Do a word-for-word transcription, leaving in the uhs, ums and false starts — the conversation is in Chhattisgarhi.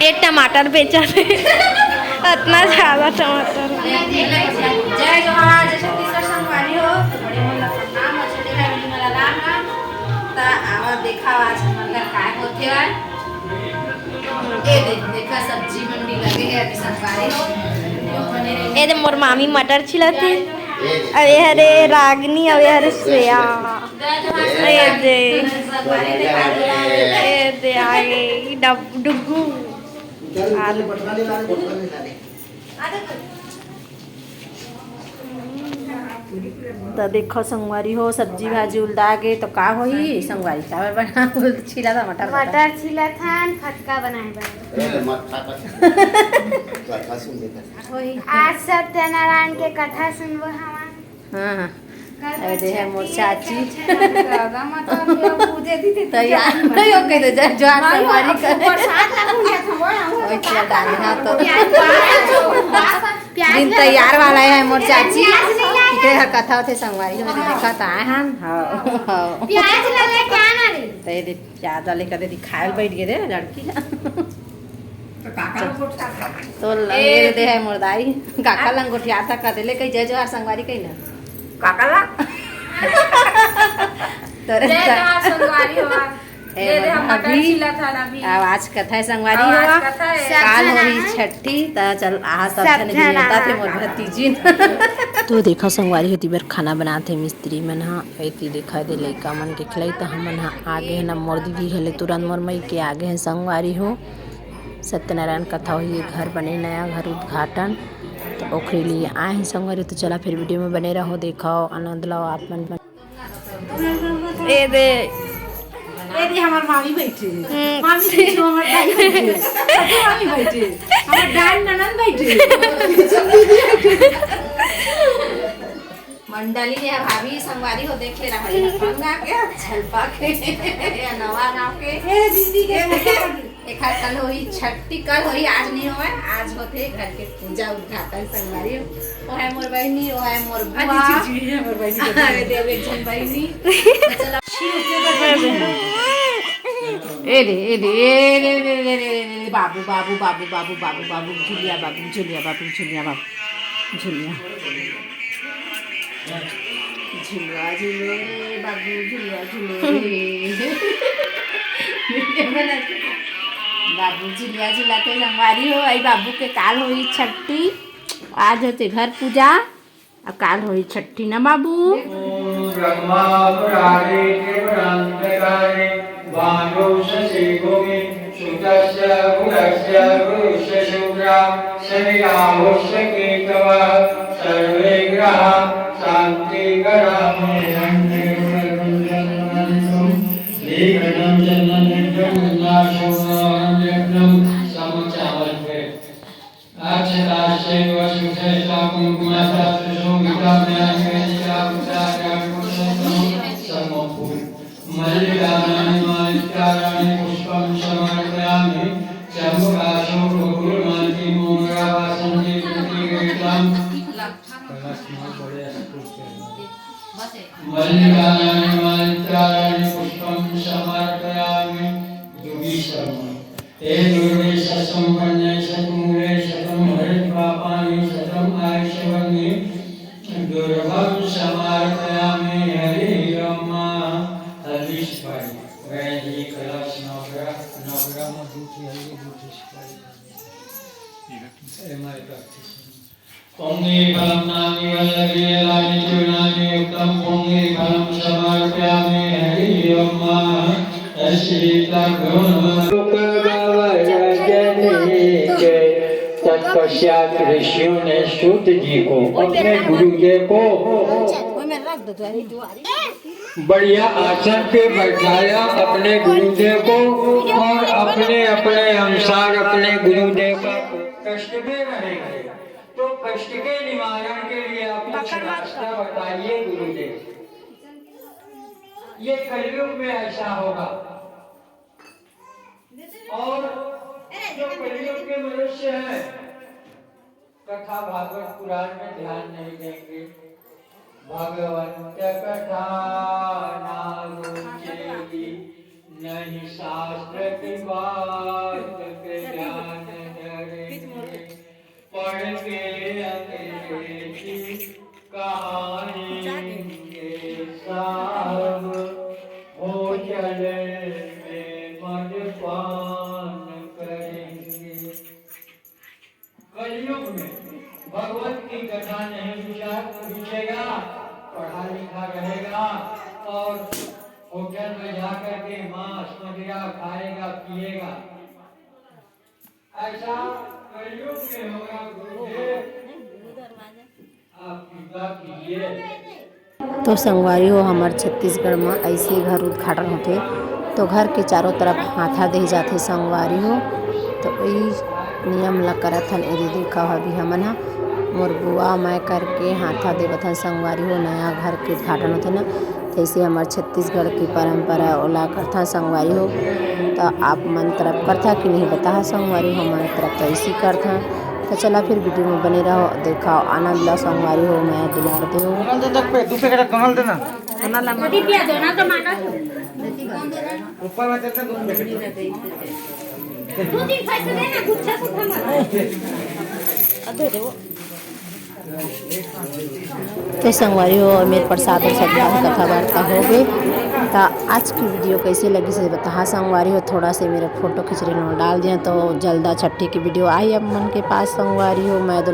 ये टमाटर बेचा थे। इतना ज्यादा टमाटर। जय जोहार, जय छत्तीसगढ़ संगवारी हो। बड़े मन ला प्रणाम और छोटे भाई बहिनी मन ला राम राम। त आवा देखा आज हमर घर काय होथे आज। ए दे, देखा सब्जी मंडी लगे हे अभी संगवारी हो। ये दे मोर मामी मटर छिलत हे। अउ ये हरे रागनी, अउ ये हरे श्रेया। ए दे, ए दे आए डब-, डुगू। आलू। त देखो संगवारी हो, सब्जी भाजी उल्दा गे त का होही संगवारी? काबर बना छिला था मटर, मटर छिला था फटका बनाए बर। ए, मत खा, मत। कथा सुन लेता। आज सत्यनारायण के कथा सुनबो हमन। हाँ, हाँ। अरे, दे हे मोर चाची। दादा, मतलब, अब पूजे दी थी, तैयार पूजा नहीं हो के दे, जा, जा, नहीं, संगवारी अब कर। प्रसाद ला भूंजा था, वो, वो ओए, तो क्या डाले, हाँ, तो प्याज, प्याज, प्याज दिन लगा तैयार वाला है मोर चाची। प्याज नहीं लाए। इकरे घर कथा होथे संगवारी, हम देखा था, हाँ, हाँ, हाँ। प्याज लगा क्या ना रे? तो ये दे, प्याज वाले कदे दिखायल बैठ गए रे लड़की ला। तो काका लंगोटिया था। तो लंगे ए। दे हे मोर दाई। काका लंगोटिया था कदे ले कही जय जोहार संगवारी कही ना। काका ला। तोरे जय का जोहार संगवारी हो। ए, ये दे हम मटर अभी छिला था ना अभी। अब आज कथा है संगवारी हो। आज कथा है। काल होही छठी, त चल आहा सब झन सत्यनारायण। देवता थे मोर भतीजिन। तो देखा संगवारी होती बर खाना बनाते मिस्त्री मन हा। एती देखा दे लइका मन के खिलाई, त हमन हा आगे है ना मोर दीदी घले तुरंत मोर मई के आगे है संगवारी हो। सत्यनारायण कथा होही, घर बने नया घर उद्घाटन, त ओखरे लिए आए हैं संगवारी। तो चला फिर वीडियो में बने रहो, देखो, आनंद लो आप मन। ए दे। ए दे हमार मामी बैठे। हम्म। मामी बैठे, हमार दाई बैठे। छोटी मामी बैठे। हमार डान ननद बैठे। मंडली में भाभी संगवारी हो देख ले रहा है, पंगा के झलपा के, या नवा गांव के। ए, बिंदी के एखर कल होई छठी, कल होई, आज नहीं होवे, आज होथे घर के पूजा उद्घाटन संगवारी हो। ओ है मोर बहिनी, ओ है मोर बुआ। अरे, जी, जी, ये मोर बहिनी। अरे, देव एक झन बहिनी। ए दे, ए दे, ए दे, ए दे, ए दे, ए दे, ए दे, बाबू, बाबू, झुलिया बाबू, झुलिया बाबू, झुलिया बाबू, झुलिया। झुलवा झूले रे बाबू, झुलवा झूले रे। बाबू झुलवा झुलाते संगवारी हो, आई बाबू के काल होई छठी, आज होते घर पूजा, अब काल होई छठी ना बाबू। ॐ ब्रह्मा पुराणे त्रिपुरान्तकाले वायो शशी भूमि सुतस्य बुधस्य गुरुस्य शुक्रः शनि राहुश्च केतवः सर्वे ग्रहाः शान्तिकरा मे अन्ते दीपनं चन्दनं यज्ञं गन्धाशोणं यज्ञं समचामन्ते। अक्षताश्चैव सुशेषा कुङ्कुमश्चात्र शोभिता मया निवेदिता पुष्पाणि मल्लिकानि मानिक्यानि पुष्पं समर्पयामि। चम्पकाशोकगौरमालतीं मोगरावासन्तीं पुष्पगीतां मल्लिकानि मानिक्यानि पुष्पं समर्पयामि। दुर्गे शर्मा। हे दुर्गे शतसम्पन्ने शतमूले शतं हरति पापानि शतं आयुष्यवन्ति दुर्गं समर्पयामि। हरि ओम। हल्दी सुपारी। गणेश जी कलश नवग्रह, नवग्रह में दूध की हल्दी, दूध की सुपारी। ए माय भक्ति सुन। पुंगीफलं नागीवल्लभीयलागिचूर्णादियुक्तं पुंगीफलं समर्पयामि। हरि ओम। श्री तद्गुण लोक गवर जन के। तत्पश्चात ऋषियों ने सूत जी को अपने गुरुदेव को बढ़िया आसन पे बैठाया, अपने गुरुदेव को, और अपने अपने अनुसार अपने गुरुदेव का कष्ट में रहेंगे। तो कष्ट के निवारण के लिए आप कुछ रास्ता बताइए गुरुदेव। ये कलयुग में ऐसा होगा। और जो कलयुग के मनुष्य हैं, कथा भागवत पुराण में ध्यान नहीं देंगे। भगवंत कथा ना रुचेगी, नहीं शास्त्र की बात पे ध्यान। नहीं रुचा-, रुचेगा, पढ़ा लिखा रहेगा और होटल में जाकर के मांस मदिरा खाएगा, पिएगा। ऐसा कलयुग में होगा गुरुदेव, आप कृपा कीजिए। तो संगवारी हो, हमर छत्तीसगढ़ म ऐसे घर उद्घाटन होथे, तो घर के चारों तरफ हाथा दे जाथे संगवारी हो। तो ई नियम ला करत हन, एदे देखा अभी हमन ह, मोर बुआ मैं करके हाथा देवत हन संगवारी हो। नया घर के उद्घाटन होथे ना, तैसे हमर छत्तीसगढ़ की परंपरा ओला करथन संगवारी हो। तो आप मन तरफ करथा कि नहीं बताहा संगवारी हो, हमन तरफ तो ऐसी करथन। तो चला फिर वीडियो में बने रहो, देखाओ, आनंद ला संगवारी हो, मैं दुलार दे। दोनों दे दे पे, दू पैकेट दोनों देना। दोनों ला मत। ऊपर में चलते दो पैकेट। दो तीन पैसे देना, गुच्छा से थमा। अबे रे वो। तो संगवारी हो, मेर प्रसाद और सब दान कथा वार्ता हो गई। तो आज की वीडियो कैसे लगी से बताहा संगवारी हो। थोड़ा से मेरा फोटो खींच रहे हो, डाल दिया, तो जल्दा छठी की वीडियो आई अब मन के पास संगवारी हो। मैं तो